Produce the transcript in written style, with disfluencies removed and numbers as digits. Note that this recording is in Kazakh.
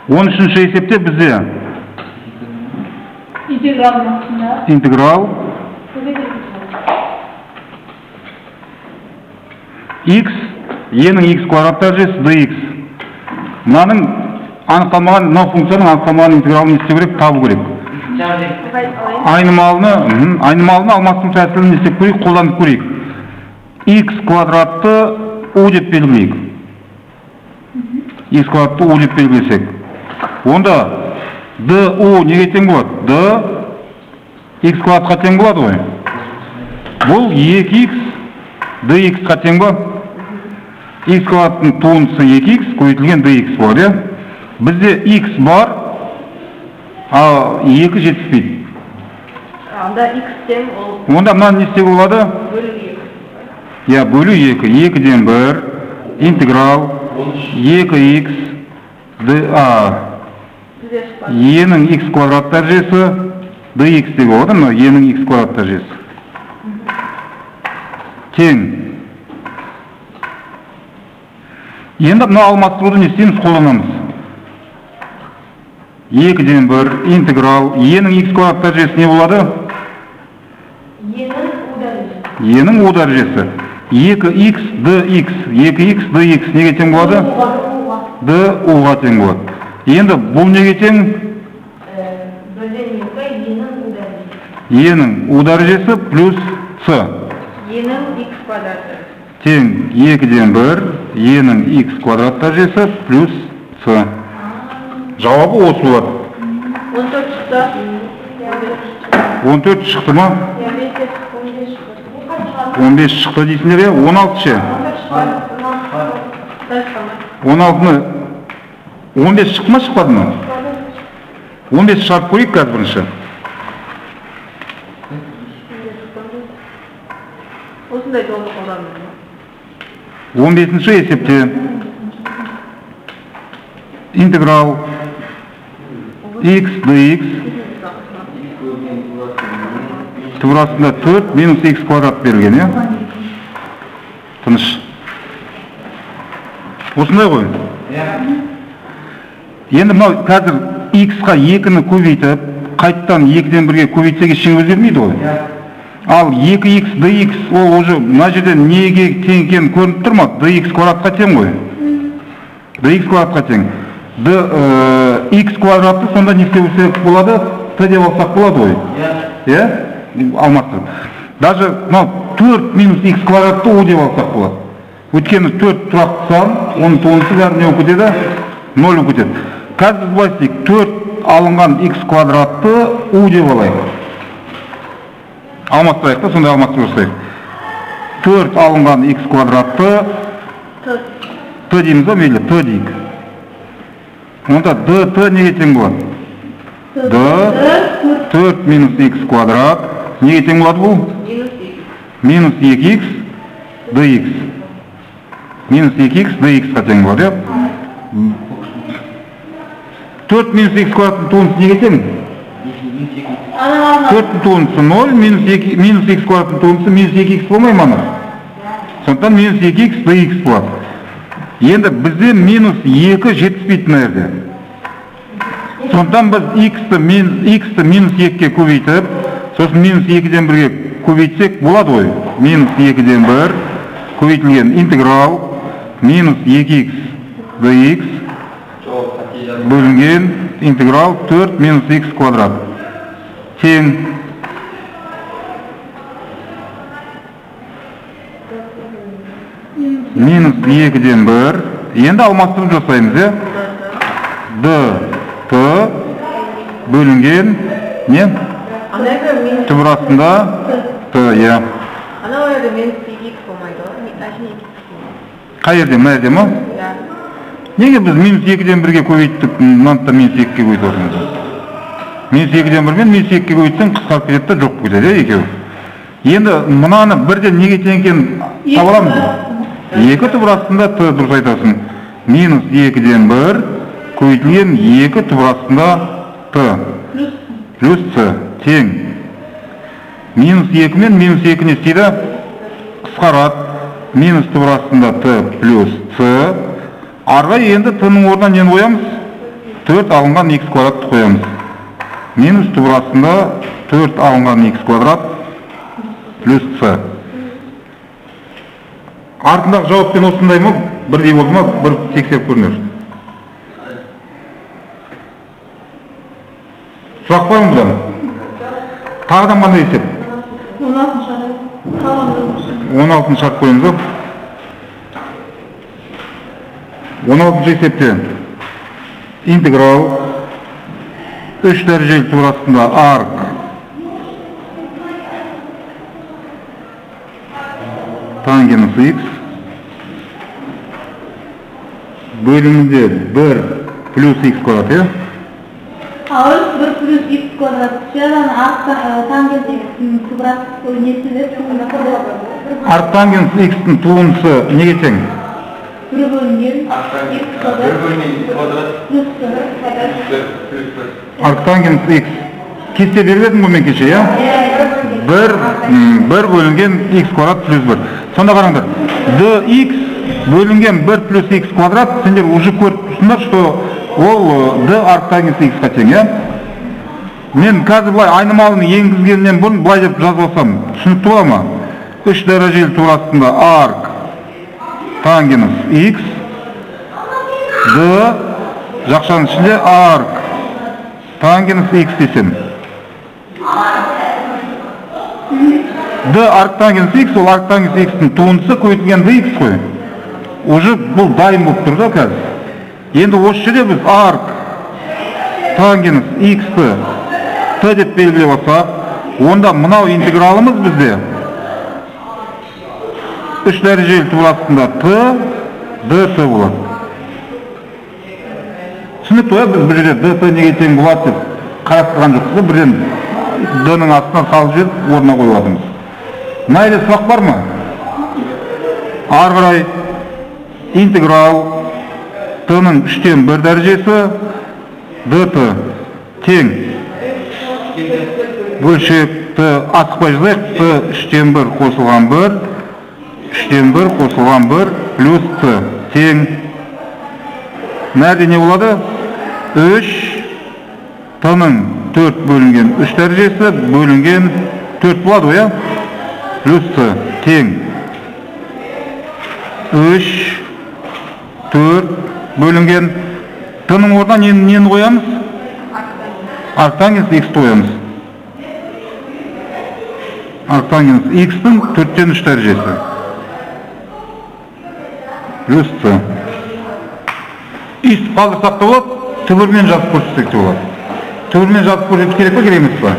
13-ші есепте бізде интеграл x, e-нің x квадрат дәрежесі dx. Мынаның анықталмаған, мынау функцияның анықталмаған интегралын не істеу керек, табу керек. Айнымалыны алмастыру тәсілін не істеп көрейік, қолданып көрейік. X квадратты u деп белгілейік. X квадратты u деп белгілесек. Онда du неге тең болады? D x квадратқа тең болады ғой. Бұл 2x dx-қа тең ба? X квадраттың туындысы 2x көбейтілген dx болады, иә? Бізде x бар, ал 2 жетіспейді. Онда x тең ол. Онда мынаны не істеуге болады? Бөлу 2. Иә, бөлу 2. 2-ден 1 интеграл 2x dA e-нің x квадрат дәрежесі dx деп болады, мынау e-нің x квадрат дәрежесі. Тең. Енді мына алмастыруды не істейміз, қолданамыз. 2-ден 1 интеграл e-нің x квадрат дәрежесі не болады? E-нің u дәрежесі. 2x dx, 2x dx неге тең болады? Du-ға тең болады. Енді бұл неге тең? 1-ден 2 e-нің u дәрежесі плюс c. E-нің x квадраты. Тең 2-ден 1 e-нің x квадрат дәрежесі плюс c. Жауабы осы болады. 14 шықты. 14 шықты ма? 15 шықты дейсіңдер, иә? 16 ше? 16-ны 15 шықты ма, шықпады ма? 15 шығарып көрейік қазір бірінші. Осындай жолды қолдандым. 15-ші есепте интеграл x dx түбір астында 4 минус x квадрат берілген, иә? Тыныш. Осындай ғой. Енді мынау қазір x-қа 2-ні көбейтіп, қайттан 2-ден 1-ге көбейтсек ештеңе өзгермейді ғой. Ал 2x dx ол уже мына жерде неге тең екені көрініп тұр ма? Dx квадратқа тең ғой. Dx квадратқа тең. X квадратты сонда не істеуге болады? Т деп алсақ болады ғой. Иә? Алмастырып. Даже мынау 4 минус x квадратты u деп алсақ болады. Өйткені 4 тұрақты сан, оның туындысы бәрі не болып кетеді? 0 болып кетеді. Қазір біз былай істейік. 4 алынған x квадратты u деп алайық. Алмастырайық та, сондай алмастыру жасайық. 4 алынған x квадратты т дейміз ба, мейлі, т дейік. Онда dt неге тең болады? D 4 минус x квадрат неге тең болады бұл? Минус 2x dx. Минус 2x dx-қа тең болады, иә? 4 минус x квадраттың туындысы неге тең? 4-тің туындысы 0, минус x квадраттың туындысы минус 2x болмай ма? Сондықтан минус 2x dx болады. Енді бізде минус 2 жетіспейді мына жерде. Сондықтан біз x-ті минус 2-ге көбейтіп, сосын минус 2-ден 1-ге көбейтсек болады ғой. Минус 2-ден 1 көбейтілген интеграл минус 2x dx бөлінген интеграл 4 минус x квадрат тең минус 2-ден 1. Енді алмастырып жасаймыз, иә? Д, Т бөлінген не? Түбір астында Т, иә. Анау жерде минус 2x болмайды ғой. Қай жерде? Мына жерде ма? Неге біз минус 2-ден 1-ге көбейттік, мынаны да минус 2-ге көбейтіп отырмыз? Минус 2-ден 1 мен минус 2-ге көбейтсең қысқарып кетеді да жоқ болып кетеді, иә, екеуі. Енді мынаны бірден неге тең екенін таба аламыз ба? 2 түбір астында Т, дұрыс айтасың. Минус 2-ден 1 көбейтілген 2 түбір астында Т плюс С тең. Минус 2 мен минус 2 не істейді? Қысқарады. Минус түбір астында Т плюс С. Ары қарай енді t-ның орнына нені қоямыз? 4 алынған x квадратты қоямыз. Минус түбір астында 4 алынған x квадрат плюс c. Артындағы жауаппен осындай ма? Бірдей болды ма? Бір тексеріп көріңдер. Сұрақ бар ма бұдан? Тағы да қандай есеп? 16-ны шарт қоямыз ба? 16-шы есепте интеграл 3 дәрежелі түбір астында арк тангенс x бөлімінде 1 плюс x квадрат, иә? Ал 1 плюс x квадрат түседі, арк тангенс x-тің түбірасы несі? Арк тангенс x-тің туындысы неге тең? 1 бөлінген x квадрат плюс 1. Арктангенс x. Кесте беріп едім ғой мен кеше, иә? 1 бөлінген x квадрат плюс 1. Сонда қараңдар, dx бөлінген 1 плюс x квадрат, сендер уже көріп тұрсыңдар, что ол d арктангенс x-қа тең, иә? Мен қазір былай айнымалыны енгізгеннен бұрын былай деп жазып алсам, түсінікті бола ма? 3 дәрежелі түбір астында арк тангенс x d жақшаның ішінде арк тангенс x десем. D арк тангенс x, ол арк тангенс x-тің туындысы көбейтілген dx қой. Уже бұл дайын болып тұр да қазір. Енді осы жерде біз арк тангенс x-ті t деп белгілеп алсақ, онда мынау интегралымыз бізде 3 дәрежелі түбір астында t dt болады. Түсінікті ғой, біз бұл жерде dt неге тең болады деп қарастырған жоқпыз да, бірден d-ның астына салып жіберіп орнына қойып жатырмыз. Мына жерде сұрақ бар ма? Ары қарай интеграл t-ның 3-тен 1 дәрежесі dt тең бөлшек t асықпай жазайық, t 3-тен 1 қосылған 1 3-тен 1 қосылған 1 плюс t тең. Мына не болады? 3 t-ның 4 бөлінген 3 дәрежесі бөлінген 4 болады ғой, иә? Плюс t тең 3 4 бөлінген t-ның орнына нені қоямыз? Арктангенс x-ті қоямыз. Арктангенс x-тің 4-тен 3 дәрежесі плюс c. Өйстіп қалдырсақ та болады, түбірмен жазып көрсетсек те болады. Түбірмен жазып көрсету керек па, керек емес па?